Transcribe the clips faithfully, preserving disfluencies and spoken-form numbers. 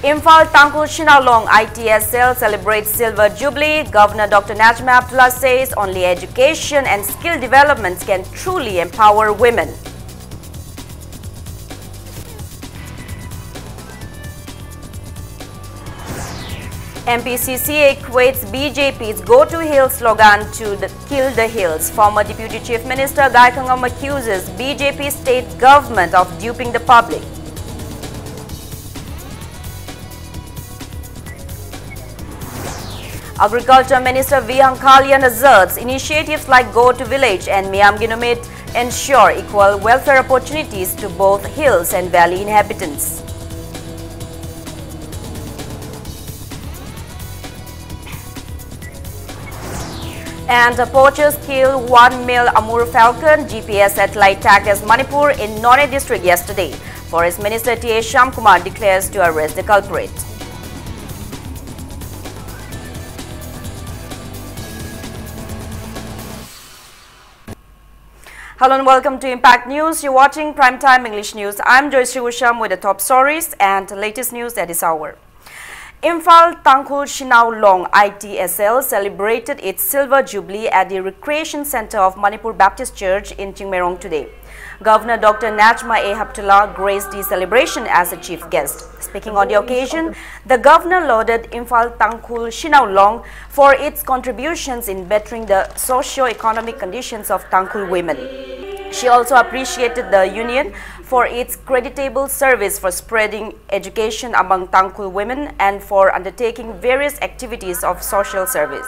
Imphal Tangkhul Shanao Long I T S L celebrates Silver Jubilee. Governor Doctor Najma Heptulla says only education and skill development can truly empower women. M P C C equates B J P's "Go to Hill" slogan to the "Kill the Hills." Former Deputy Chief Minister Gai Khangam accuses B J P state government of duping the public. Agriculture Minister V Hangkalian asserts initiatives like "Go to Village" and "Miyamgi Numit" ensure equal welfare opportunities to both hills and valley inhabitants. And poachers kill one male Amur falcon. G P S satellite tagged as Manipur in Noney district yesterday. Forest Minister T A Shyamkumar declares to arrest the culprit. Hello and welcome to Impact News. You're watching Prime Time English News. I'm Joyce Usham with the top stories and latest news at this hour. Imphal Tangkhul Shanao Long I T S L celebrated its Silver Jubilee at the Recreation Center of Manipur Baptist Church in Chingmeirong today. Governor Doctor Najma A Heptulla graced the celebration as a chief guest. Speaking on the occasion, the governor lauded Imphal Tangkhul Shanao Long for its contributions in bettering the socio-economic conditions of Tangkhul women. She also appreciated the union for its creditable service for spreading education among Tangkhul women and for undertaking various activities of social service.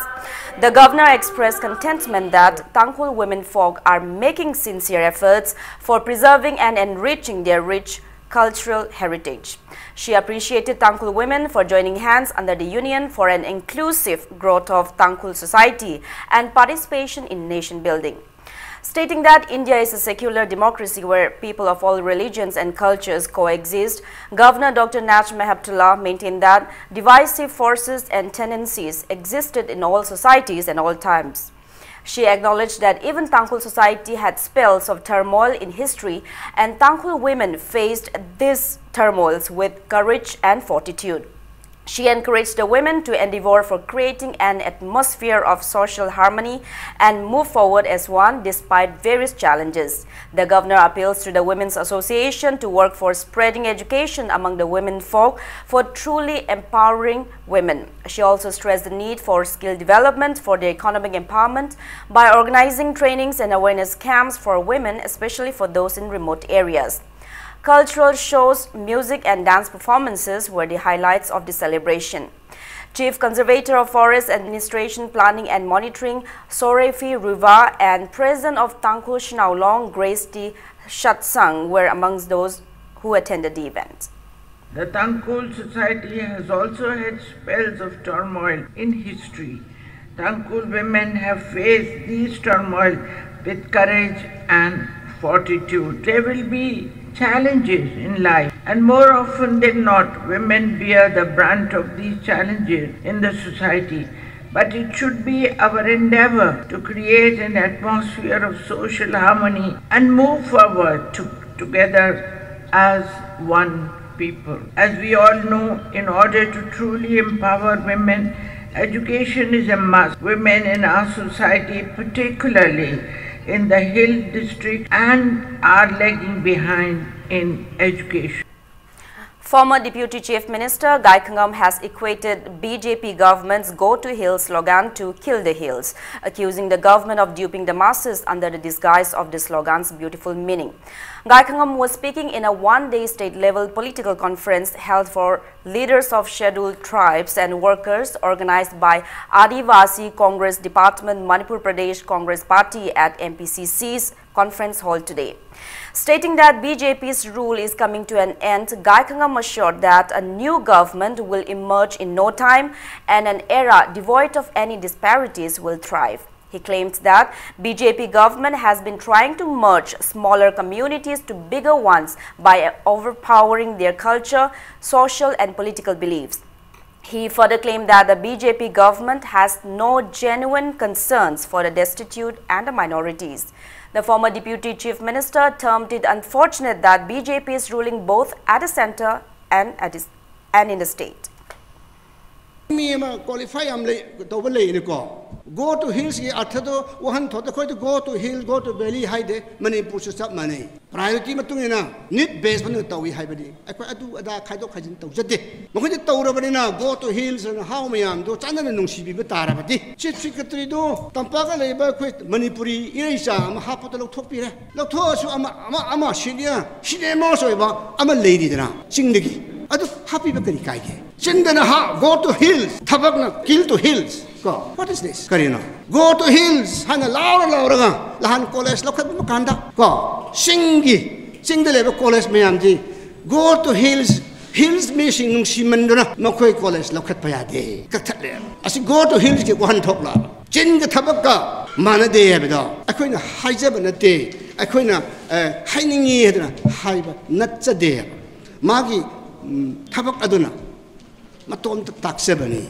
The governor expressed contentment that Tangkhul women folk are making sincere efforts for preserving and enriching their rich cultural heritage. She appreciated Tangkhul women for joining hands under the union for an inclusive growth of Tangkhul society and participation in nation building. Stating that India is a secular democracy where people of all religions and cultures coexist, Governor Doctor Najma Heptulla maintained that divisive forces and tendencies existed in all societies and all times. She acknowledged that even Tangkhul society had spells of turmoil in history, and Tangkhul women faced these turmoils with courage and fortitude. She encouraged the women to endeavor for creating an atmosphere of social harmony and move forward as one despite various challenges. The governor appeals to the Women's Association to work for spreading education among the women folk for truly empowering women. She also stressed the need for skill development for the economic empowerment by organizing trainings and awareness camps for women, especially for those in remote areas. Cultural shows, music and dance performances were the highlights of the celebration. Chief Conservator of Forest Administration Planning and Monitoring, Sorefi Ruva, and President of Tangkhul Shinaolong, Grace T. Shatsang, were amongst those who attended the event. The Tangkhul society has also had spells of turmoil in history. Tangkhul women have faced these turmoil with courage and fortitude. There will be challenges in life, and more often than not, women bear the brunt of these challenges in the society. But it should be our endeavor to create an atmosphere of social harmony and move forward to, together as one people. As we all know, in order to truly empower women, education is a must. Women in our society, particularly in the hill district, and are lagging behind in education. Former Deputy Chief Minister Gai Khangam has equated B J P government's "Go to Hill" slogan to "Kill the Hills," accusing the government of duping the masses under the disguise of the slogan's beautiful meaning. Gai Khangam was speaking in a one-day state-level political conference held for leaders of scheduled tribes and workers, organized by Adivasi Congress Department, Manipur Pradesh Congress Party, at M P C C's conference hall today. Stating that B J P's rule is coming to an end, Gai Khangam assured that a new government will emerge in no time and an era devoid of any disparities will thrive. He claimed that B J P government has been trying to merge smaller communities to bigger ones by overpowering their culture, social and political beliefs. He further claimed that the B J P government has no genuine concerns for the destitute and the minorities. The former Deputy Chief Minister termed it unfortunate that B J P is ruling both at the centre and, at the, and in the state. ꯃꯤ ꯑꯃ qualify ꯌꯥꯝ ꯂꯩ ꯇꯧꯕ ꯂꯩꯅꯤꯀꯣ꯫ Go to hillsꯀꯤ ꯑꯔꯊꯗꯣ ꯋꯥꯍꯟꯊꯣꯛꯇ ꯑꯩꯈꯣꯏꯗꯤ go to hill, go to valley ꯍꯥꯏꯗꯦ꯫ ꯃꯅꯤꯄꯨꯔꯁꯨ ꯆꯞ ꯃꯥꯟꯅꯩ꯫ Priority ꯃꯇꯨꯡ ꯏꯟꯅ ꯅꯤꯗ ꯕꯦꯁ ꯑꯣꯏꯅ ꯇꯧꯏ ꯍꯥꯏꯕꯗꯤ ꯑꯩꯈꯣꯏ ꯑꯗꯨ ꯑꯗꯥ ꯈꯥꯏꯗꯣꯛ ꯈꯥꯏꯖꯤꯟ ꯇꯧꯖꯗꯦ꯫ ꯃꯈꯣꯏꯗꯤ ꯇꯧꯔꯕꯅꯤꯅ go to hillsꯅ ꯍꯥꯎ ꯃꯌꯥꯝꯗꯣ ꯆꯥꯟꯅꯅ ꯅꯨꯡꯁꯤꯕꯤꯕ ꯇꯥꯔꯕꯗꯤ ꯆꯤꯐ ꯁꯦꯀ꯭ꯔꯦꯇꯔꯤꯗꯣ ꯇꯝꯄꯥꯛꯇ ꯂꯩꯕ ꯑꯩꯈꯣꯏ ꯃꯅꯤꯄꯨꯔꯤ ꯏꯔꯩꯆꯥ ꯑꯃ ꯍꯥꯞꯄꯗ ꯂꯧꯊꯣꯛꯄꯤꯔꯦ꯫ ꯂꯧꯊꯣꯛꯑꯁꯨ ꯑꯃ ꯑꯃ ꯑꯃ ꯁꯤꯅꯤꯌꯔ ꯁꯤꯅꯦꯃꯣꯁ ꯑꯣꯏꯕ ꯑꯃ ꯂꯩꯔꯤꯗꯅ ꯆꯤꯡꯗꯒꯤ ꯑꯗꯨ ꯍꯥꯞꯄꯤꯕ ꯀꯔꯤ ꯀꯥꯏꯒꯦ? ꯆꯤꯡꯗꯅ ꯍꯥ go to hills, ꯊꯕꯛꯅ kill to hills ꯀꯣ꯫ What is this? ꯀꯔꯤꯅꯣ? Go to hills ꯍꯥꯏꯅ ꯂꯥꯎꯔ ꯂꯥꯎꯔꯒ ꯅꯍꯥꯟ ꯀꯣꯂꯦꯖ ꯂꯧꯈꯠꯄ ꯀꯥꯟꯗ ꯀꯣ ꯆꯤꯡꯒꯤ ꯆꯤꯡꯗ ꯂꯩꯕ ꯀꯣꯂꯦꯖ ꯃꯌꯥꯝꯁꯤ go to hills, ꯍꯤꯜꯁ ꯃꯤꯁꯤꯡ ꯅꯨꯡꯁꯤꯃꯟꯗꯨꯅ ꯃꯈꯣꯏ ꯀꯣꯂꯦꯖ ꯂꯧꯈꯠꯄ ꯌꯥꯗꯦ, ꯀꯛꯊꯠꯂꯦ꯫ ꯑꯁꯤ go to hillsꯀꯤ ꯋꯥꯍꯟꯊꯣꯛꯂ? ꯆꯤꯟꯒ ꯊꯕꯛꯀ ꯃꯥꯟꯅꯗꯦ ꯍꯥꯏꯕꯗꯣ ꯑꯩꯈꯣꯏꯅ ꯍꯥꯏꯖꯕ ꯅꯠꯇꯦ, ꯑꯩꯈꯣꯏꯅ ꯑꯦ, ꯍꯥꯏꯅꯤꯡꯉꯤ ꯍꯥꯏꯗꯅ ꯍꯥꯏꯕ ꯅꯠꯆꯗꯦ꯫ ꯃꯥꯒꯤ ꯎꯝ, ꯊꯕꯛ ꯑꯗꯨꯅ ꯃꯇꯣꯝꯇ ꯇꯥꯛꯆꯕꯅꯤ꯫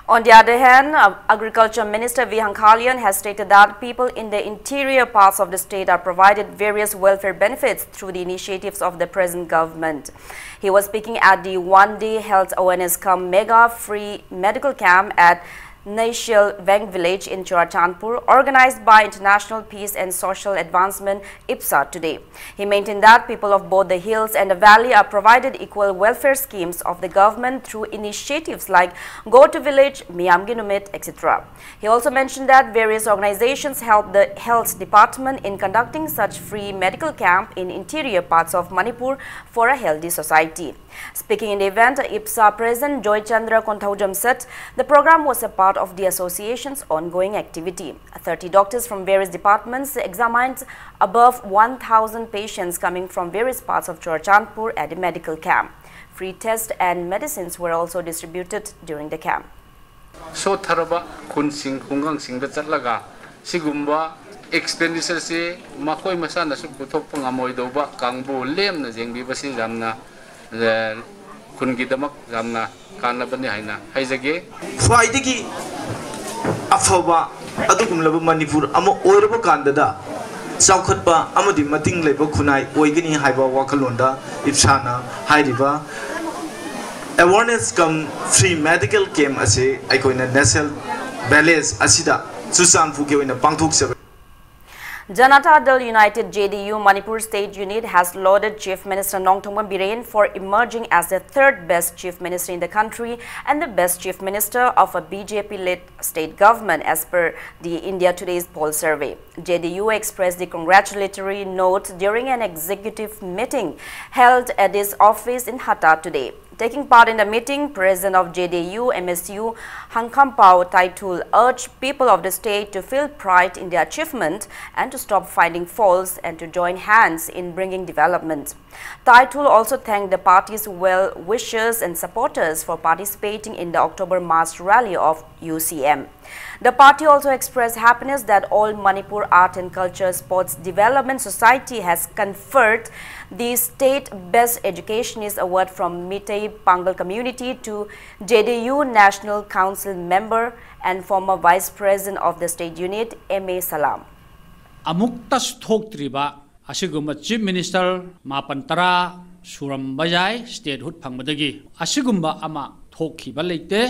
On the other hand, uh, Agriculture Minister V Hankhalian has stated that people in the interior parts of the state are provided various welfare benefits through the initiatives of the present government. He was speaking at the one-day health awareness cum mega free medical camp at Naishal Veng village in Churachandpur, organized by International Peace and Social Advancement, IPSA, today. He maintained that people of both the hills and the valley are provided equal welfare schemes of the government through initiatives like Go to Village, Miyamgi Numit, et cetera. He also mentioned that various organizations help the health department in conducting such free medical camp in interior parts of Manipur for a healthy society. Speaking in the event, IPSA President Joy Chandra Konthaujam said the program was a part of the association's ongoing activity. Thirty doctors from various departments examined above one thousand patients coming from various parts of Churachandpur at the medical camp. Free tests and medicines were also distributed during the camp. ꯁꯣꯠꯊꯔꯕ ꯈꯨꯟꯁꯤꯡ, ꯈꯨꯡꯒꯪꯁꯤꯡꯗ ꯆꯠꯂꯒ ꯁꯤꯒꯨꯝꯕ ꯑꯦꯛꯁꯄꯦꯟꯗꯤꯆꯔꯁꯤ ꯃꯈꯣꯏ ꯃꯁꯥꯅꯁꯨ ꯄꯨꯊꯣꯛꯄ ꯉꯝꯃꯣꯏꯗꯧꯕ ꯀꯥꯡꯕꯨ ꯂꯦꯝꯅ ꯌꯦꯡꯕꯤꯕꯁꯤ ꯌꯥꯝꯅ, ꯑꯦ, ꯈꯨꯟꯒꯤꯗꯃꯛ ꯌꯥꯝꯅ ꯀꯥꯟꯅꯕꯅꯤ ꯍꯥꯏꯅ ꯍꯥꯏꯖꯒꯦ꯫ ꯈ꯭ꯋꯥꯏꯗꯒꯤ ꯑꯐꯕ ꯑꯗꯨꯒꯨꯝꯂꯕ ꯃꯅꯤꯄꯨꯔ ꯑꯃ ꯑꯣꯏꯔꯕ ꯀꯥꯟꯗꯗ ꯆꯥꯎꯈꯠꯄ ꯑꯃꯗꯤ ꯃꯇꯤꯡ ꯂꯩꯕ ꯈꯨꯟꯅꯥꯏ ꯑꯣꯏꯒꯅꯤ ꯍꯥꯏꯕ ꯋꯥꯈꯜꯂꯣꯟꯗ ꯏꯞꯁꯥꯅ ꯍꯥꯏꯔꯤꯕ awareness cum free medical camp ꯑꯁꯤ ꯑꯩꯈꯣꯏꯅ ꯅꯦꯁꯅꯦꯜ ꯚꯤꯂꯦꯖ ꯑꯁꯤꯗ ꯆꯨꯔꯆꯥꯟꯄꯨꯔꯒꯤ ꯑꯣꯏꯅ ꯄꯥꯡꯊꯣꯛꯆꯕ Janata Dal United, J D U, Manipur State Unit has lauded Chief Minister Nongthombam Biren for emerging as the third best Chief Minister in the country and the best Chief Minister of a B J P-led state government, as per the India Today's poll survey. J D U expressed the congratulatory note during an executive meeting held at its office in Hatta today. Taking part in the meeting, President of J D U M S U Hangkampao Taitul urged people of the state to feel pride in their achievement and to stop finding faults and to join hands in bringing development. Taitul also thanked the party's well-wishers and supporters for participating in the October mass rally of U C M. The party also expressed happiness that All Manipur Art and Culture Sports Development Society has conferred the State Best Educationist Award from Meitei Pangal Community to J D U National Council member and former Vice President of the State Unit, M A Salam. ꯑꯃꯨꯛꯇꯁꯨ ꯊꯣꯛꯇ꯭ꯔꯤꯕ ꯑꯁꯤꯒꯨꯝꯕ Chief Minister ꯃꯥꯄꯟ ꯇꯔꯥ ꯁꯨꯔꯝꯕ ꯌꯥꯏ state hood ꯐꯪꯕꯗꯒꯤ꯫ ꯑꯁꯤꯒꯨꯝꯕ ꯑꯃ ꯊꯣꯛꯈꯤꯕ ꯂꯩꯇꯦ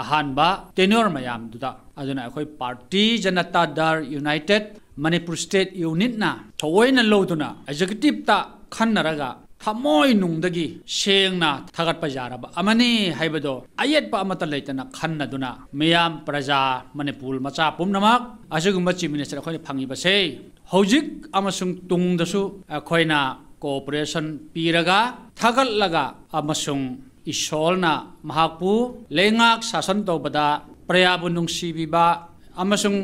ꯑꯍꯥꯟꯕ tenure ꯃꯌꯥꯝꯗꯨꯗ꯫ ꯑꯗꯨꯅ ꯑꯩꯈꯣꯏ party Janata Dal United Manipur State Unitꯅ ꯊꯑꯣꯏꯅ ꯂꯧꯗꯨꯅ executiveꯇ ꯈꯟꯅꯔꯒ ꯊꯃꯣꯏꯅꯨꯡꯗꯒꯤ ꯁꯦꯡꯅ ꯊꯥꯒꯠꯄ ꯌꯥꯔꯕ ꯑꯃꯅꯤ ꯍꯥꯏꯕꯗꯣ ꯑꯌꯦꯠꯄ ꯑꯃꯠꯇ ꯂꯩꯇꯅ ꯈꯟꯅꯗꯨꯅ ꯃꯤꯌꯥꯝ ꯄ꯭ꯔꯖꯥ ꯃꯅꯤꯄꯨꯔ ꯃꯆꯥ ꯄꯨꯝꯅꯃꯛ ꯑꯁꯤꯒꯨꯝꯕ Chief Minister ꯑꯩꯈꯣꯏꯅ ꯐꯪꯉꯤꯕꯁꯦ ꯍꯧꯖꯤꯛ ꯑꯃꯁꯨꯡ ꯇꯨꯡꯗꯁꯨ ꯑꯩꯈꯣꯏꯅ cooperation ꯄꯤꯔꯒ ꯊꯥꯒꯠꯂꯒ ꯑꯃꯁꯨꯡ ꯏꯁꯣꯔꯅ ꯃꯍꯥꯛꯄꯨ ꯂꯩꯉꯥꯛ ꯁꯥꯁꯟ ꯇꯧꯕꯗ ꯄ꯭ꯔꯖꯥꯕꯨ ꯅꯨꯡꯁꯤꯕꯤꯕ ꯑꯃꯁꯨꯡ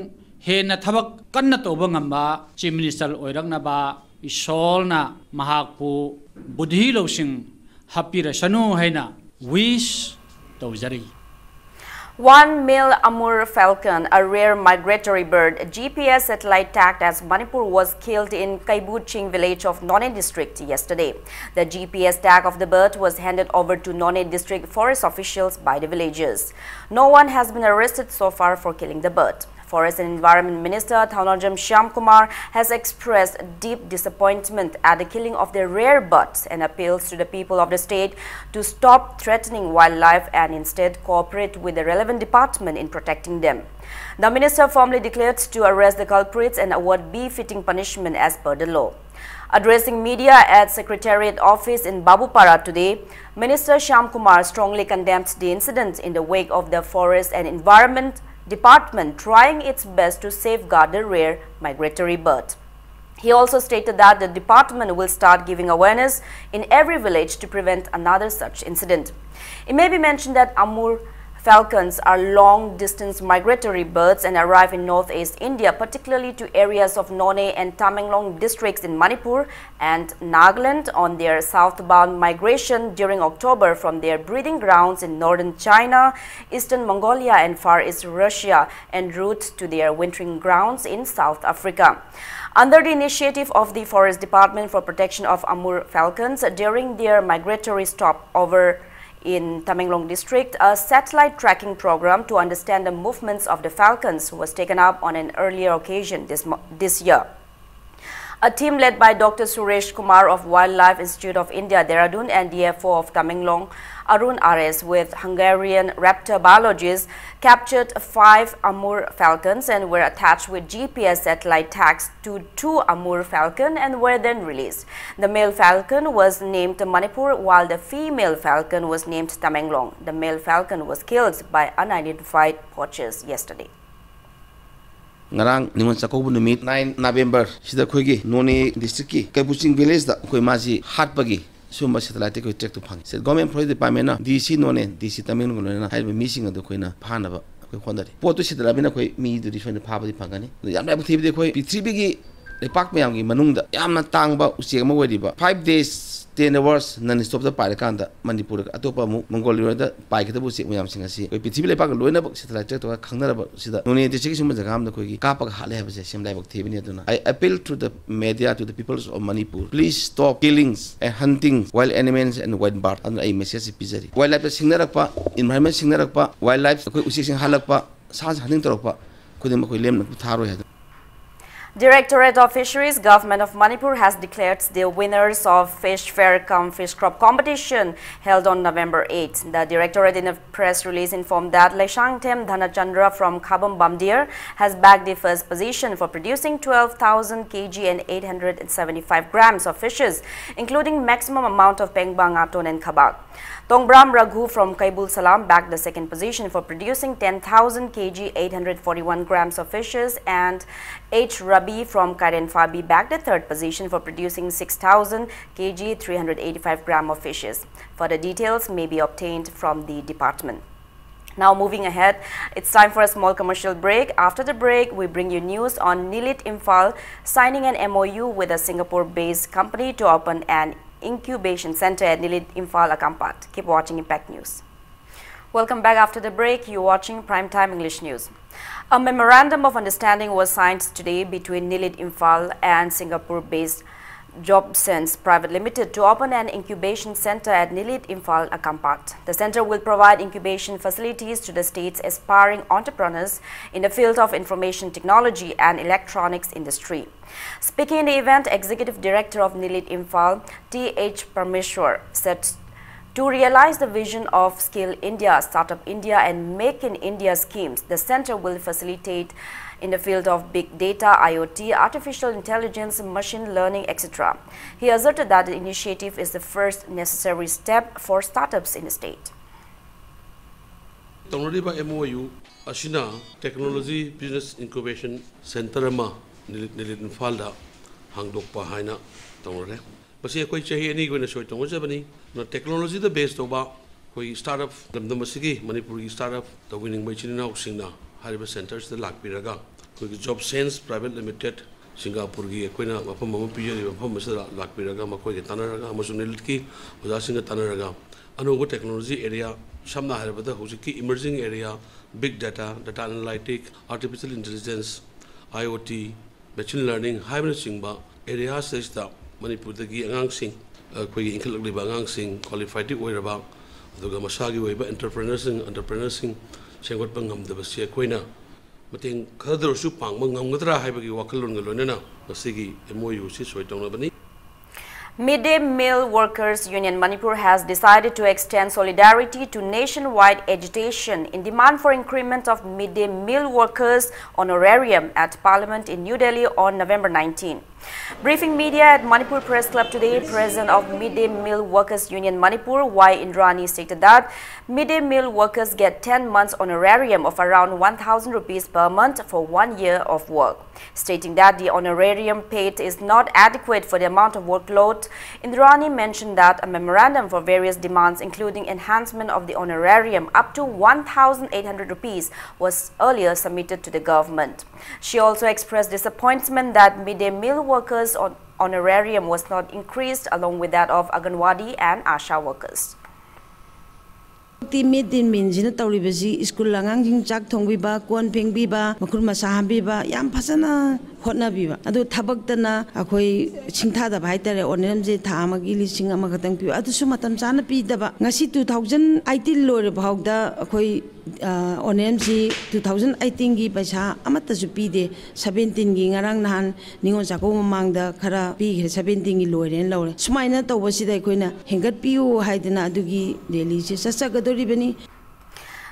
ꯍꯦꯟꯅ ꯊꯕꯛ ꯀꯟꯅ ꯇꯧꯕ ꯉꯝꯕ Chief Minister ꯑꯣꯏꯔꯛꯅꯕ ꯏꯁꯣꯔꯅ ꯃꯍꯥꯛꯄꯨ ꯕꯨꯙꯤ ꯂꯧꯁꯤꯡ ꯍꯥꯞꯄꯤꯔꯁꯅꯨ ꯍꯥꯏꯅ wish ꯇꯧꯖꯔꯤ꯫ One male Amur falcon, a rare migratory bird, G P S satellite tagged as Manipur, was killed in Kaibuching village of Noney district yesterday. The G P S tag of the bird was handed over to Noney district forest officials by the villagers. No one has been arrested so far for killing the bird. Forest and Environment Minister Thaunojam Shyamkumar has expressed deep disappointment at the killing of the rare birds and appeals to the people of the state to stop threatening wildlife and instead cooperate with the relevant department in protecting them. The minister firmly declared to arrest the culprits and award befitting punishment as per the law. Addressing media at Secretariat office in Babupara today, Minister Shyamkumar strongly condemned the incident in the wake of the Forest and Environment Department trying its best to safeguard the rare migratory bird. He also stated that the department will start giving awareness in every village to prevent another such incident. It may be mentioned that Amur falcons are long-distance migratory birds and arrive in northeast India, particularly to areas of Noney and Tamenglong districts in Manipur and Nagaland on their southbound migration during October from their breeding grounds in northern China, eastern Mongolia, and far east Russia, en route to their wintering grounds in South Africa. Under the initiative of the Forest Department for Protection of Amur falcons, during their migratory stopover in Tamenglong district, a satellite tracking program to understand the movements of the falcons was taken up on an earlier occasion this, mo- this year. A team led by Doctor Suresh Kumar of Wildlife Institute of India, Dehradun, and D F O of Tamenglong, Arun R S, with Hungarian raptor biologists, captured five Amur falcons and were attached with G P S satellite tags to two Amur falcon and were then released. The male falcon was named Manipur, while the female falcon was named Tamenglong. The male falcon was killed by unidentified poachers yesterday. ꯉꯔꯥꯡ ꯅꯤꯉꯣꯜ ꯆꯥꯛꯀꯧꯕ ꯅꯨꯃꯤꯠ nine November ꯁꯤꯗ ꯑꯩꯈꯣꯏꯒꯤ ꯅꯣꯅꯦ district ꯀꯤ ꯀꯩꯕꯨꯆꯤꯡ village ꯗ ꯑꯩꯈꯣꯏ ꯃꯥꯁꯤ ꯍꯥꯠꯄꯒꯤ ꯁꯤꯒꯨꯝꯕ satellite ꯇꯒꯤ ꯑꯩꯈꯣꯏ track ꯇꯨ ꯐꯪꯉꯤ꯫ ꯁꯤ Government Forest Department ꯅ D C ꯅꯣꯅꯦ, D C ꯇꯃꯦꯡꯂꯣꯡ ꯂꯣꯏꯅꯅ ꯍꯥꯏꯔꯤꯕ ꯃꯤꯁꯤꯡ ꯑꯗꯨ ꯑꯩꯈꯣꯏꯅ ꯐꯥꯅꯕ ꯑꯩꯈꯣꯏ ꯍꯣꯠꯅꯔꯤ꯫ ꯄꯣꯠꯇꯨ ꯁꯤꯗ ꯂꯥꯛꯑꯕꯅꯤꯅ ꯑꯩꯈꯣꯏ ꯃꯤꯗꯨꯗꯤ ꯁꯣꯏꯗꯅ ꯐꯥꯕꯗꯤ ꯐꯪꯒꯅꯤ꯫ ꯑꯗꯨ ꯌꯥꯝ ꯂꯥꯏꯕꯛ ꯊꯤꯕꯗꯤ ꯑꯩꯈꯣꯏ ꯄ꯭ꯔꯤꯊꯤꯕꯤꯒꯤ ꯂꯩꯄꯥꯛ ꯃꯌꯥꯝꯒꯤ ꯃꯅꯨꯡꯗ ꯌꯥꯝꯅ ꯇꯥꯡꯕ ꯎꯆꯦꯛ ꯑꯃ ꯑꯣꯏꯔꯤꯕ five days ten hours non stopꯇ ꯄꯥꯏꯔꯀꯥꯟꯗ ꯃꯅꯤꯄꯨꯔꯗ ꯑꯇꯣꯞꯄ ꯑꯃꯨꯛ ꯃꯪꯒꯣꯂꯤꯌꯥꯗ ꯄꯥꯏꯒꯗꯕ ꯎꯆꯦꯛ ꯃꯌꯥꯝꯁꯤꯡ ꯑꯁꯤ ꯑꯩꯈꯣꯏ ꯄ꯭ꯔꯤꯊꯤꯕꯤ ꯂꯩꯄꯥꯛꯀ ꯂꯣꯏꯅꯃꯛ satellite track ꯇꯧꯔꯒ ꯈꯪꯅꯔꯕ ꯁꯤꯗ ꯅꯣꯅꯦ district ꯁꯤꯒꯨꯝꯕ ꯖꯒꯥ ꯑꯃꯗ ꯑꯩꯈꯣꯏꯒꯤ ꯀꯥꯞꯄꯒ ꯍꯥꯠꯂꯦ ꯍꯥꯏꯕꯁꯦ ꯁꯤ ꯂꯥꯏꯕꯛ ꯊꯤꯕꯅꯤ꯫ ꯑꯗꯨꯅ I appeal to the media, to the peoples of Manipur, please stop killings and hunting wild animals and wild bird. ꯑꯗꯨꯅ ꯑꯩ message ꯁꯤ ꯄꯤꯖꯔꯤ꯫ Wildlife ꯁꯤꯡꯅꯔꯛꯄ, environment ꯁꯤꯡꯅꯔꯛꯄ, wildlife ꯑꯩꯈꯣꯏ ꯎꯆꯦꯛꯁꯤꯡ ꯍꯥꯠꯂꯛꯄ, ꯁꯥ ꯁꯟ hunting ꯇꯧꯔꯛꯄ ꯈꯨꯗꯤꯡꯃꯛ ꯑꯩꯈꯣꯏ ꯂꯦꯝꯅ ꯊꯥꯔꯣꯏ ꯍꯥꯏꯗꯅ꯫ Directorate of Fisheries, Government of Manipur has declared the winners of Fish Fair cum Fish Crop competition held on November eighth. The directorate in a press release informed that Leishangthem Dhanachandra from Khabam Bamdir has bagged the first position for producing twelve thousand kg and eight hundred seventy-five grams of fishes, including maximum amount of pengba, ngaton and khabak. Tongbram Raghu from Kaibul Salam bagged the second position for producing ten thousand kg, eight hundred forty-one grams of fishes, and H Rabi from Karen Fabi bagged the third position for producing six thousand kg, three hundred eighty-five gram of fishes. Further details may be obtained from the department. Now moving ahead, it's time for a small commercial break. After the break, we bring you news on Nilit Imphal signing an M O U with a Singapore-based company to open an incubation center at Nilit Imphal Akampat. Keep watching Impact News. Welcome back after the break. You're watching Primetime English News. A memorandum of understanding was signed today between Nilit Imphal and Singapore-based JobSense Private Limited to open an incubation center at Nilit Imphal Akampat. The center will provide incubation facilities to the state's aspiring entrepreneurs in the field of information technology and electronics industry. Speaking in the event, Executive Director of Nilit Imphal, T H Parmeshwar, said to realize the vision of Skill India, Startup India and Make in India schemes, the center will facilitate in the field of big data, I O T, artificial intelligence, machine learning, et cetera. He asserted that the initiative is the first necessary step for startups in the state. ꯇꯧꯅꯔꯤꯕ M O U ꯑꯁꯤꯅ Technology Business Incubation Center ꯑꯃ ꯅꯤꯂꯤꯠ ꯅꯤꯂꯤꯠ ꯏꯝꯐꯥꯜꯗ ꯍꯥꯡꯗꯣꯛꯄ ꯍꯥꯏꯅ ꯇꯧꯅꯔꯦ꯫ ꯃꯁꯤ ꯑꯩꯈꯣꯏ ꯆꯍꯤ ꯑꯅꯤꯒꯤ ꯑꯣꯏꯅ ꯁꯣꯏ ꯇꯧꯅꯖꯕꯅꯤ꯫ ꯑꯗꯨꯅ technology ꯗ base ꯇꯧꯕ ꯑꯩꯈꯣꯏꯒꯤ startup, ꯂꯝꯗꯝ ꯑꯁꯤꯒꯤ, ꯃꯅꯤꯄꯨꯔꯒꯤ startup ꯇꯧꯕꯤꯅꯤꯡꯕ ꯏꯆꯤꯟ ꯏꯅꯥꯎꯁꯤꯡꯅ ꯍꯥꯏꯔꯤꯕ center ꯁꯤꯗ ꯂꯥꯛꯄꯤꯔꯒ ꯑꯩꯈꯣꯏꯒꯤ JobSense Private Limited ꯁꯤꯡꯒꯥꯄꯨꯔꯒꯤ ꯑꯩꯈꯣꯏꯅ ꯃꯐꯝ ꯑꯃ ꯄꯤꯖꯔꯤꯕ ꯃꯐꯝ ꯑꯁꯤꯗ ꯂꯥꯛꯄꯤꯔꯒ ꯃꯈꯣꯏꯒ ꯇꯥꯟꯅꯔꯒ ꯑꯃꯁꯨꯡ ꯅꯤꯂꯤꯠꯀꯤ ꯑꯣꯖꯥꯁꯤꯡꯒ ꯇꯥꯟꯅꯔꯒ ꯑꯅꯧꯕ technology area, ꯁꯝꯅ ꯍꯥꯏꯔꯕꯗ ꯍꯧꯖꯤꯛꯀꯤ emerging area, big data, data analytic, artificial intelligence, IoT, machine learning ꯍꯥꯏꯕꯅꯆꯤꯡꯕ areas ꯑꯁꯤꯗ ꯃꯅꯤꯄꯨꯔꯗꯒꯤ ꯑꯉꯥꯡꯁꯤꯡ, ꯑꯩꯈꯣꯏꯒꯤ ꯏꯟꯈꯠꯂꯛꯂꯤꯕ ꯑꯉꯥꯡꯁꯤꯡ qualified ꯑꯣꯏꯔꯕ ꯑꯗꯨꯒ ꯃꯁꯥꯒꯤ ꯑꯣꯏꯕ entrepreneurꯁꯤꯡ, entrepreneurꯁꯤꯡ ꯁꯦꯝꯒꯠꯄ ꯉꯝꯗꯕꯁꯤ ꯑꯩꯈꯣꯏꯅ ꯃꯇꯦꯡ ꯈꯔꯗ ꯑꯣꯏꯔꯁꯨ ꯄꯥꯡꯕ ꯉꯝꯒꯗ꯭ꯔꯥ ꯍꯥꯏꯕꯒꯤ ꯋꯥꯈꯜꯂꯣꯟꯒ ꯂꯣꯏꯅꯅ ꯉꯁꯤꯒꯤ MOU ꯑꯁꯤ ꯁꯣꯏ ꯇꯧꯅꯕꯅꯤ꯫ Midday Meal Workers Union Manipur has decided to extend solidarity to nationwide agitation in demand for increment of midday meal workers honorarium at Parliament in New Delhi on November nineteen. Briefing media at Manipur Press Club today, President of Midday Meal Workers Union Manipur, Y Indrani, stated that midday meal workers get ten months honorarium of around one thousand rupees per month for one year of work. Stating that the honorarium paid is not adequate for the amount of workload, Indrani mentioned that a memorandum for various demands, including enhancement of the honorarium up to one thousand eight hundred rupees, was earlier submitted to the government. She also expressed disappointment that midday meal workers' hon- honorarium was not increased along with that of Anganwadi and ASHA workers. The mid day ꯃꯤꯜꯁꯤꯅ ꯇꯧꯔꯤꯕꯁꯤ school ꯑꯉꯥꯡꯁꯤꯡ ꯆꯥꯛ ꯊꯣꯡꯕꯤꯕ, ꯀꯣꯟ ꯐꯦꯡꯕꯤꯕ, ꯃꯈꯨꯠ ꯃꯁꯥ ꯍꯥꯝꯕꯤꯕ ꯌꯥꯝ ꯐꯖꯅ ꯍꯣꯠꯅꯕꯤꯕ꯫ ꯑꯗꯨ ꯊꯕꯛꯇꯅ ꯑꯩꯈꯣꯏ ꯁꯤꯡꯊꯥꯗꯕ ꯍꯥꯏꯇꯥꯔꯦ, ꯑꯣꯅꯔꯦꯝꯁꯦ ꯊꯥ ꯑꯃꯒꯤ ꯂꯤꯁꯤꯡ ꯑꯃꯈꯛꯇꯪ ꯄꯤꯕ, ꯑꯗꯨꯁꯨ ꯃꯇꯝ ꯆꯥꯅ ꯄꯤꯗꯕ꯫ ꯉꯁꯤ two thousand eighteen ꯂꯣꯏꯔ ꯐꯥꯎꯗ ꯑꯩꯈꯣꯏ ꯑꯣꯅꯔꯦꯝꯁꯤ two thousand eighteenꯒꯤ ꯄꯩꯁꯥ ꯑꯃꯠꯇꯁꯨ ꯄꯤꯗꯦ꯫ Seventeenꯒꯤ ꯉꯔꯥꯡ ꯅꯍꯥꯟ ꯅꯤꯉꯣꯜ ꯆꯥꯛꯀꯧꯕ ꯃꯃꯥꯡꯗ ꯈꯔ ꯄꯤꯈ꯭ꯔꯦ, seventeenꯒꯤ ꯂꯣꯏꯔꯦꯅ ꯂꯧꯔꯦ꯫ ꯁꯨꯃꯥꯏꯅ ꯇꯧꯕꯁꯤꯗ ꯑꯩꯈꯣꯏꯅ ꯍꯦꯟꯒꯠꯄꯤꯌꯨ ꯍꯥꯏꯗꯅ ꯑꯗꯨꯒꯤ ꯔꯦꯂꯤꯁꯦ ꯆꯠꯆꯒꯗꯧꯔꯤꯕꯅꯤ꯫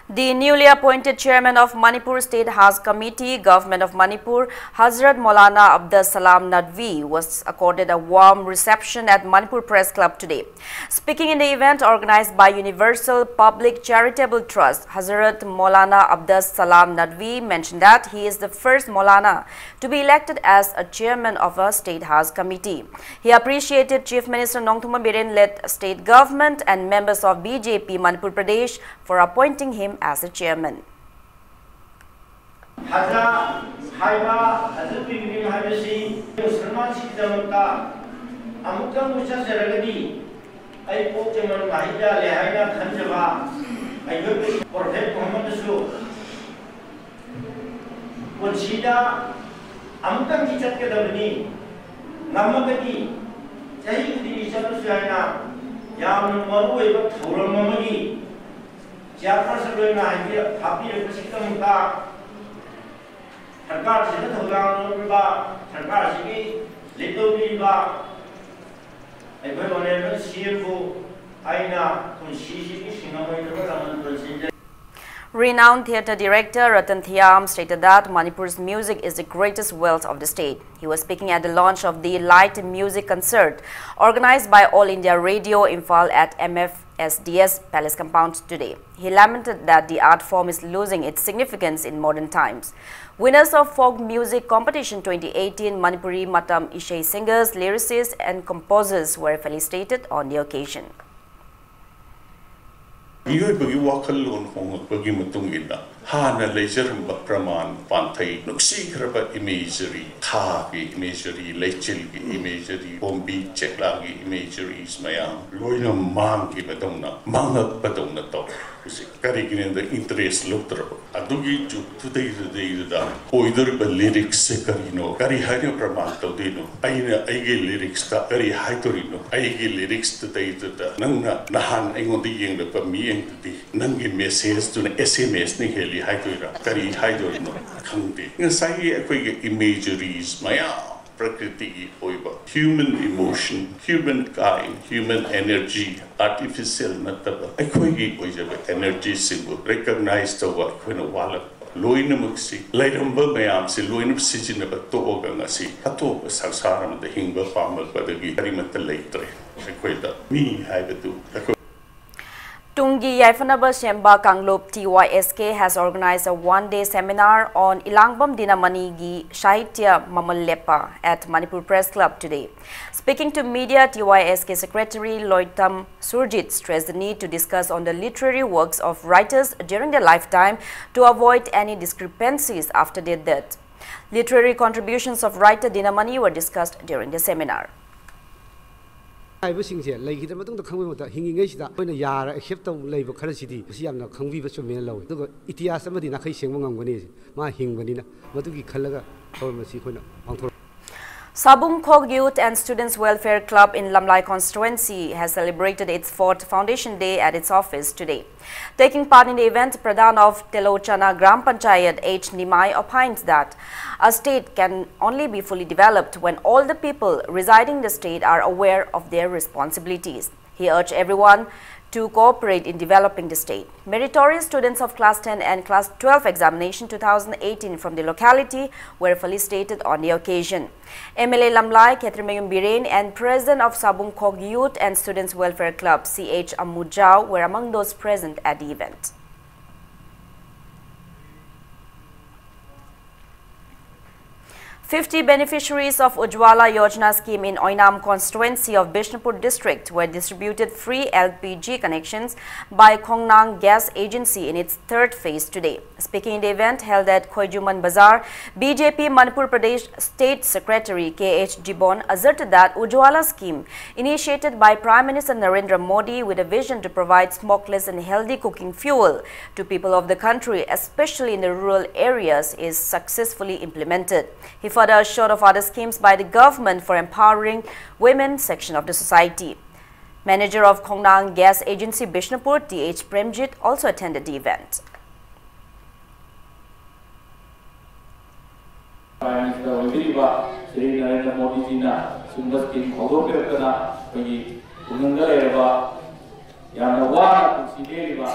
The newly appointed chairman of Manipur State Hajj Committee, Government of Manipur, Hazrat Maulana Abdus Salam Nadvi, was accorded a warm reception at Manipur Press Club today. Speaking in the event organized by Universal Public Charitable Trust, Hazrat Maulana Abdus Salam Nadvi mentioned that he is the first Maulana to be elected as a chairman of a state Hajj committee. He appreciated Chief Minister Nongthombam Biren-led state government and members of BJP Manipur Pradesh for appointing him as the chairman. ꯍꯖ ꯍꯥꯏꯕ, ꯍꯖ pilgrim ꯍꯥꯏꯕꯁꯤ ꯃꯨꯁꯜꯃꯥꯟꯁꯤꯡꯒꯤꯗꯃꯛꯇ ꯑꯃꯨꯛꯇꯪꯕꯨ ꯆꯠꯆꯔꯒꯗꯤ ꯑꯩ ꯄꯣꯛ ꯖꯃꯟ ꯃꯍꯤꯛ ꯌꯥꯜꯂꯦ ꯍꯥꯏꯅ ꯈꯟꯖꯕ ꯑꯩꯈꯣꯏꯒꯤ Prophet ꯃꯨꯍꯝꯃꯗꯁꯨ ꯄꯨꯟꯁꯤꯗ ꯑꯃꯨꯛꯇꯪꯗꯤ ꯆꯠꯀꯗꯕꯅꯤ꯫ ꯉꯝꯃꯒꯗꯤ ꯆꯍꯤ ꯈꯨꯗꯤꯡꯒꯤ ꯆꯠꯂꯁꯨ ꯍꯥꯏꯅ ꯌꯥꯝꯅ ꯃꯔꯨꯑꯣꯏꯕ ꯊꯧꯔꯝ ꯑꯃꯒꯤ chairperson ꯑꯣꯏꯅ ꯍꯥꯏꯕꯤ-, ꯍꯥꯞꯄꯤꯔꯛꯄꯁꯤꯒꯤꯗꯃꯛꯇ ꯁꯔꯀꯥꯔꯁꯤꯗ ꯊꯧꯗꯥꯡ ꯂꯧꯔꯤꯕ, ꯁꯔꯀꯥꯔꯁꯤꯒꯤ lead ꯇꯧꯕꯤꯔꯤꯕ ꯑꯩꯈꯣꯏ Honourable CM ꯕꯨ ꯑꯩꯅ ꯄꯨꯟꯁꯤꯁꯤꯒꯤ ꯁꯤꯡꯉꯝ ꯑꯣꯏꯗꯕ ꯂꯃꯟ ꯄꯨꯟꯁꯤꯟꯖꯔꯤ꯫ Renowned theatre director Ratan Thiam stated that Manipur's music is the greatest wealth of the state. He was speaking at the launch of the Light Music Concert, organized by All India Radio Imphal at M F S D S Palace Compound today. He lamented that the art form is losing its significance in modern times. Winners of Folk Music Competition twenty eighteen, Manipuri Matam Ishei singers, lyricists, and composers were felicitated on the occasion. ꯃꯤꯑꯣꯏꯕꯒꯤ ꯋꯥꯈꯜꯂꯣꯟ ꯍꯣꯡꯂꯛꯄꯒꯤ ꯃꯇꯨꯡ ꯏꯟꯅ ꯍꯥꯟꯅ ꯂꯩꯖꯔꯝꯕ ꯄ꯭ꯔꯃꯥꯟ ꯄꯥꯟꯊꯩ, ꯅꯨꯡꯁꯤꯈ꯭ꯔꯕ imagery, ꯊꯥꯒꯤ imagery, ꯂꯩꯆꯤꯜꯒꯤ imagery, ꯄꯣꯝꯕꯤ ꯆꯦꯛꯂꯥꯒꯤ imageries ꯃꯌꯥꯝ ꯂꯣꯏꯅ ꯃꯥꯡꯈꯤꯕꯗꯧꯅ, ꯃꯥꯡꯉꯛꯄꯗꯧꯅ ꯇꯧꯔꯦ꯫ ꯍꯧꯖꯤꯛ ꯀꯔꯤꯒꯤꯅꯣꯗ interest ꯂꯧꯗ꯭ꯔꯕ ꯑꯗꯨꯒꯤ ꯖꯨꯒꯇꯨꯗꯩꯗꯨꯗꯩꯗꯨꯗ ꯑꯣꯏꯗꯣꯔꯤꯕ lyrics ꯁꯦ ꯀꯔꯤꯅꯣ, ꯀꯔꯤ ꯍꯥꯏꯅ ꯄ꯭ꯔꯃꯥꯟ ꯇꯧꯗꯣꯏꯅꯣ, ꯑꯩꯅ ꯑꯩꯒꯤ lyrics ꯇ ꯀꯔꯤ ꯍꯥꯏꯗꯣꯔꯤꯅꯣ, ꯑꯩꯒꯤ lyrics ꯇꯨꯗꯩꯗꯨꯗ ꯅꯪꯅ ꯅꯍꯥꯟ ꯑꯩꯉꯣꯟꯗ ꯌꯦꯡꯂꯛꯄ ꯃꯤꯠꯌꯦꯡꯗꯨꯗꯤ ꯅꯪꯒꯤ message ꯇꯨꯅ S M S ꯅ ꯍꯦꯜꯂꯤ ꯍꯥꯏꯗꯣꯏꯔꯥ, ꯀꯔꯤ ꯍꯥꯏꯗꯣꯏꯅꯣ ꯈꯪꯗꯦ꯫ ꯉꯁꯥꯏꯒꯤ ꯑꯩꯈꯣꯏꯒꯤ imageries ꯃꯌꯥꯝ, ꯄ꯭ꯔꯀ꯭ꯔꯤꯇꯤꯒꯤ ꯑꯣꯏꯕ human emotion, human kind, human energy, artificial ꯅꯠꯇꯕ ꯑꯩꯈꯣꯏꯒꯤ ꯑꯣꯏꯖꯕ energy ꯁꯤꯡꯕꯨ recognize ꯇꯧꯕ ꯑꯩꯈꯣꯏꯅ ꯋꯥꯠꯂꯛꯄ ꯂꯣꯏꯅꯃꯛꯁꯤ, ꯂꯩꯔꯝꯕ ꯃꯌꯥꯝꯁꯤ ꯂꯣꯏꯅꯃꯛ ꯁꯤꯖꯤꯟꯅꯕ ꯇꯣꯛꯑꯒ ꯉꯁꯤ ꯑꯇꯣꯞꯄ ꯁꯪꯁꯥꯔ ꯑꯃꯗ ꯍꯤꯡꯕ ꯄꯥꯝꯂꯛꯄꯗꯒꯤ ꯀꯔꯤꯃꯠꯇ ꯂꯩꯇ꯭ꯔꯦ꯫ ꯑꯩꯈꯣꯏꯗ ꯃꯤ ꯍꯥꯏꯕꯗꯨ ꯑꯩꯈꯣꯏ ꯇꯨꯡꯒꯤ ꯌꯥꯏꯐꯅꯕ ꯁꯦꯝꯕ ꯀꯥꯡꯂꯨꯞ T Y S K has organized a one-day seminar on Elangbam Dinamani-ꯒꯤ ꯁꯥꯍꯤꯇ꯭ꯌ ꯃꯃꯜ ꯂꯦꯞꯄ at Manipur Press Club today. Speaking to media, T Y S K Secretary Loitam Surjit stressed the need to discuss on the literary works of writers during their lifetime to avoid any discrepancies after their death. Literary contributions of writer Dinamani were discussed during the seminar. ꯍꯥꯏꯕꯁꯤꯡꯁꯦ ꯂꯩꯈꯤꯗ꯭ꯔ ꯃꯇꯨꯡꯗ ꯈꯪꯕꯒꯤ ꯃꯍꯨꯠꯇ ꯍꯤꯡꯉꯤꯉꯩꯁꯤꯗ ꯑꯩꯈꯣꯏꯅ ꯌꯥꯔ accept ꯇꯧ ꯂꯩꯕ ꯈꯔꯁꯤꯗꯤ ꯃꯁꯤ ꯌꯥꯝꯅ ꯈꯪꯕꯤꯕ ꯆꯨꯝꯃꯦꯅ ꯂꯧꯋꯤ꯫ ꯑꯗꯨꯒ ꯏꯇꯤꯍꯥꯁ ꯑꯃꯗꯤ ꯅꯥꯈꯩ ꯁꯦꯡꯕ ꯉꯝꯒꯅꯤ꯫ ꯃꯥ ꯍꯤꯡꯕꯅꯤꯅ ꯃꯗꯨꯒꯤ ꯈꯜꯂꯒ ꯊꯧꯔꯝ ꯑꯁꯤ ꯑꯩꯈꯣꯏꯅ ꯄꯥꯡꯊꯣꯔꯛꯄ꯫ Sabung Khok Youth and Students Welfare Club in Lamlai constituency has celebrated its fourth foundation day at its office today. Taking part in the event, Pradhan of Telochana Gram Panchayat H Nimai opined that a state can only be fully developed when all the people residing in the state are aware of their responsibilities. He urged everyone to cooperate in developing the state. Meritorious students of class ten and class twelve examination two thousand eighteen from the locality were felicitated on the occasion. M L A Lamlai, Khetrimayum Biren, and President of Sabung Khok Youth and Students Welfare Club, C H Amujao, were among those present at the event. Fifty beneficiaries of Ujjwala Yojana scheme in Oinam constituency of Bishnupur district were distributed free L P G connections by Khongnang Gas Agency in its third phase today. Speaking in the event held at Khoijuman Bazar, B J P Manipur Pradesh State Secretary K H Dibon asserted that Ujjwala scheme, initiated by Prime Minister Narendra Modi with a vision to provide smokeless and healthy cooking fuel to people of the country, especially in the rural areas, is successfully implemented. He further assured of other schemes by the government for empowering women section of the society. Manager of Khongnang Gas Agency Bishnupur, T H Premjit, also attended the event. Prime Minister ꯑꯣꯏꯕꯤꯔꯤꯕ Shri Narendra ꯃꯣꯗꯤꯖꯤꯅ ꯁꯤꯒꯨꯝꯕ scheme ꯍꯧꯗꯣꯛꯄꯤꯔꯛꯇꯅ ꯑꯩꯈꯣꯏꯒꯤ ꯈꯨꯡꯒꯪꯗ ꯂꯩꯔꯕ ꯌꯥꯝꯅ ꯋꯥꯅ ꯄꯨꯟꯁꯤ ꯂꯦꯜꯂꯤꯕ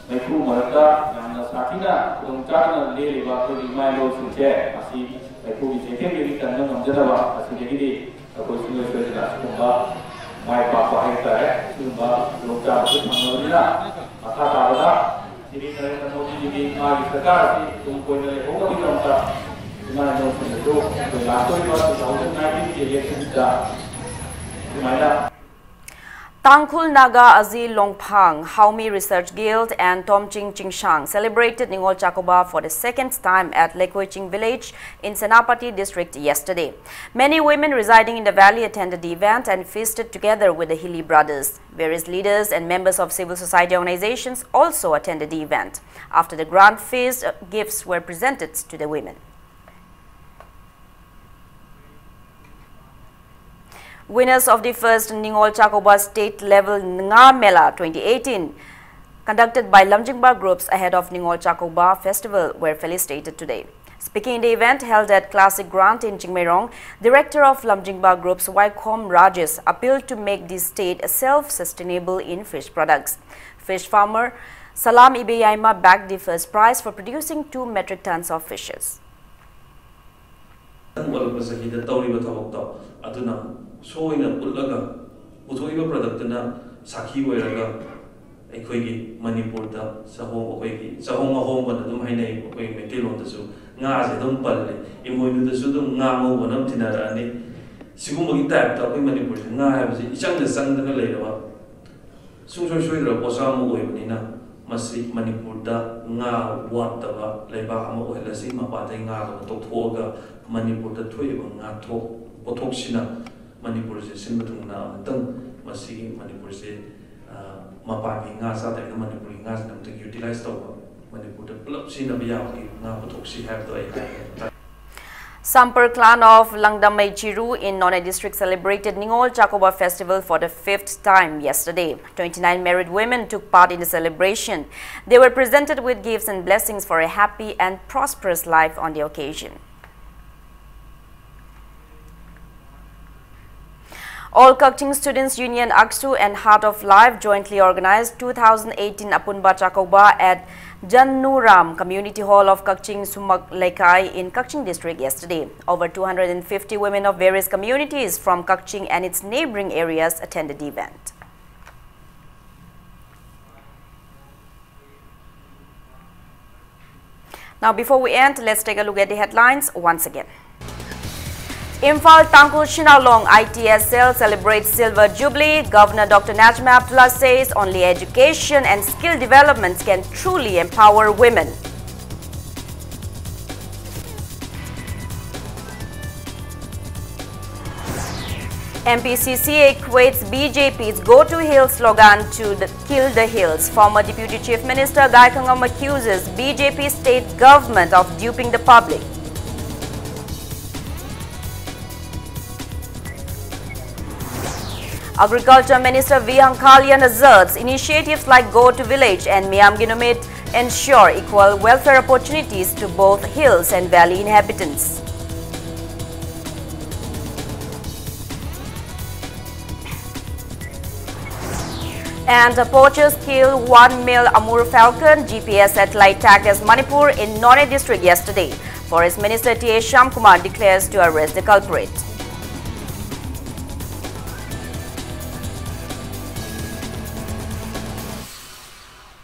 ꯃꯩꯈꯨ ꯃꯔꯛꯇ ꯌꯥꯝꯅ ꯁꯥꯊꯤꯅ ꯈꯨꯗꯣꯡ ꯆꯥꯗꯅ ꯂꯦꯜꯂꯤꯕ ꯑꯩꯈꯣꯏꯒꯤ ꯏꯃꯥ ꯏꯕꯦꯜꯁꯤꯡꯁꯦ ꯃꯁꯤ ꯃꯩꯈꯨꯒꯤ ꯆꯩꯊꯦꯡꯗꯒꯤ ꯀꯟꯕ ꯉꯝꯖꯅꯕ ꯉꯁꯤꯗꯒꯤꯗꯤ ꯑꯩꯈꯣꯏ ꯁꯨꯡꯁꯣꯏ ꯁꯣꯏꯗꯅ ꯁꯤꯒꯨꯝꯕ ꯃꯥꯏ ꯄꯥꯛꯄ ꯍꯥꯏꯕ ꯇꯥꯔꯦ, ꯁꯤꯒꯨꯝꯕ ꯈꯨꯗꯣꯡꯆꯥꯕꯁꯦ ꯐꯪꯅꯕꯒꯤ ꯃꯈꯥ ꯇꯥꯕꯗ ꯁ꯭ꯔꯤ ꯅꯔꯦꯟꯗ꯭ꯔ ꯃꯣꯗꯤꯖꯤꯒꯤ ꯃꯥꯒꯤ ꯁꯔꯀꯥꯔ ꯑꯁꯤ ꯇꯨꯡ ꯀꯣꯏꯅ ꯂꯩꯍꯧꯅꯕꯒꯤꯗꯃꯛꯇ ꯏꯃꯥ ꯏꯟꯗꯣꯟꯁꯤꯡꯅꯁꯨ ꯑꯩꯈꯣꯏ ꯂꯥꯛꯇꯧꯔꯤꯕ two thousand nineteen ꯒꯤ election ꯁꯤꯗ ꯁꯨꯃꯥꯏꯅ Tangkhul Naga Azi Longphang, Haomi Research Guild, and Tomching Chingshang celebrated Ningol Chakoba for the second time at Lekoiching village in Senapati district yesterday. Many women residing in the valley attended the event and feasted together with the Hilly brothers. Various leaders and members of civil society organizations also attended the event. After the grand feast, uh, gifts were presented to the women. Winners of the first Ningol Chakoba State Level Nga Mela twenty eighteen, conducted by Lamjingba Groups ahead of Ningol Chakoba Festival, were felicitated today. Speaking in the event held at Classic Grant in Chingmeirong, Director of Lamjingba Groups Waikhom Rajesh appealed to make the state self-sustainable in fish products. Fish farmer Salam Ibeyaima bagged the first prize for producing two metric tons of fishes. ꯑꯣꯜꯂꯛꯄ ꯆꯍꯤꯗ ꯇꯧꯔꯤꯕ ꯊꯕꯛꯇꯣ ꯑꯗꯨꯅ ꯁꯣꯏꯅ ꯎꯠꯂꯒ ꯄꯨꯊꯣꯛꯏꯕ ꯄ꯭ꯔꯗꯛꯇꯨꯅ ꯁꯥꯈꯤ ꯑꯣꯏꯔꯒ ꯑꯩꯈꯣꯏꯒꯤ ꯃꯅꯤꯄꯨꯔꯗ ꯆꯍꯣꯡ ꯑꯩꯈꯣꯏꯒꯤ ꯆꯍꯣꯡ ꯑꯍꯣꯡꯕꯅ ꯑꯗꯨꯝ ꯍꯥꯏꯅꯩ ꯑꯩꯈꯣꯏ ꯃꯩꯇꯩꯂꯣꯟꯗꯁꯨ ꯉꯥꯁꯦ ꯑꯗꯨꯝ ꯄꯜꯂꯦ꯫ ꯏꯃꯣꯏꯅꯨꯗꯁꯨ ꯑꯗꯨꯝ ꯉꯥ ꯉꯧꯕꯅ ꯑꯃ ꯇꯤꯟꯅꯔꯛꯑꯅꯤ꯫ ꯁꯤꯒꯨꯝꯕꯒꯤ ꯇꯥꯏꯞꯇ ꯑꯩꯈꯣꯏ ꯃꯅꯤꯄꯨꯔꯁꯦ ꯉꯥ ꯍꯥꯏꯕꯁꯦ ꯏꯆꯪꯗ ꯆꯪꯗꯅ ꯂꯩꯔꯕ ꯁꯨꯡꯁꯣꯏ ꯁꯣꯏꯗ꯭ꯔꯕ ꯄꯣꯠꯁꯛ ꯑꯃ ꯑꯣꯏꯕꯅꯤꯅ ꯃꯁꯤ ꯃꯅꯤꯄꯨꯔꯗ ꯉꯥ ꯋꯥꯠꯇꯕ ꯂꯩꯕꯥꯛ ꯑꯃ ꯑꯣꯏꯍꯜꯂꯁꯤ꯫ ꯃꯄꯥꯟꯗꯒꯤ ꯉꯥ ꯂꯧꯊꯣꯛꯊꯣꯛꯑꯒ ꯃꯅꯤꯄꯨꯔꯗ ꯊꯣꯛꯏꯕ ꯉꯥ ꯄꯣꯠꯊꯣꯛꯁꯤꯅ ꯃꯅꯤꯄꯨꯔꯁꯦ ꯁꯤꯟꯕ ꯊꯨꯡꯅ ꯑꯃꯨꯛꯇꯪ ꯃꯁꯤꯒꯤ ꯃꯅꯤꯄꯨꯔꯁꯦ ꯃꯄꯥꯟꯒꯤ ꯉꯥ ꯆꯥꯗ꯭ꯔꯤꯉꯩꯗ ꯃꯅꯤꯄꯨꯔꯒꯤ ꯉꯥꯁꯤꯅ ꯑꯃꯨꯛꯇꯪ ꯌꯨꯇꯤꯂꯥꯏꯁ ꯇꯧꯕ ꯃꯅꯤꯄꯨꯔꯗ ꯄꯨꯂꯞ ꯁꯤꯖꯤꯟꯅꯕ ꯌꯥꯕꯒꯤ ꯉꯥ ꯄꯨꯊꯣꯛꯁꯤ ꯍꯥꯏꯕꯗꯣ ꯑꯩ ꯍꯥꯏꯒꯦ꯫ Sampur clan of Langdamei Chiru in Noney district celebrated Ningol Chakoba festival for the fifth time yesterday. Twenty-nine married women took part in the celebration. They were presented with gifts and blessings for a happy and prosperous life on the occasion. All Kakching Students Union, ACSU, and Heart of Life jointly organized two thousand eighteen Apunba Chakoba at Jannuram Community Hall of Kakching Sumak Lekai in Kakching District yesterday. Over two hundred and fifty women of various communities from Kakching and its neighboring areas attended the event. Now, before we end, let's take a look at the headlines once again. Imphal Tangkhul Shinaolong I T S cell celebrates Silver Jubilee. Governor Doctor Najma Heptulla says only education and skill development can truly empower women. M P C C equates B J P's Go to Hill slogan to the Kill the Hills. Former Deputy Chief Minister Gaikhangam accuses B J P state government of duping the public. Agriculture Minister V Hangkalian asserts initiatives like Go to Village and Miyamgi Numit ensure equal welfare opportunities to both hills and valley inhabitants. And poachers kill one male Amur falcon, G P S satellite track as Manipur in Noney district yesterday. Forest Minister T A Shyamkumar declares to arrest the culprit.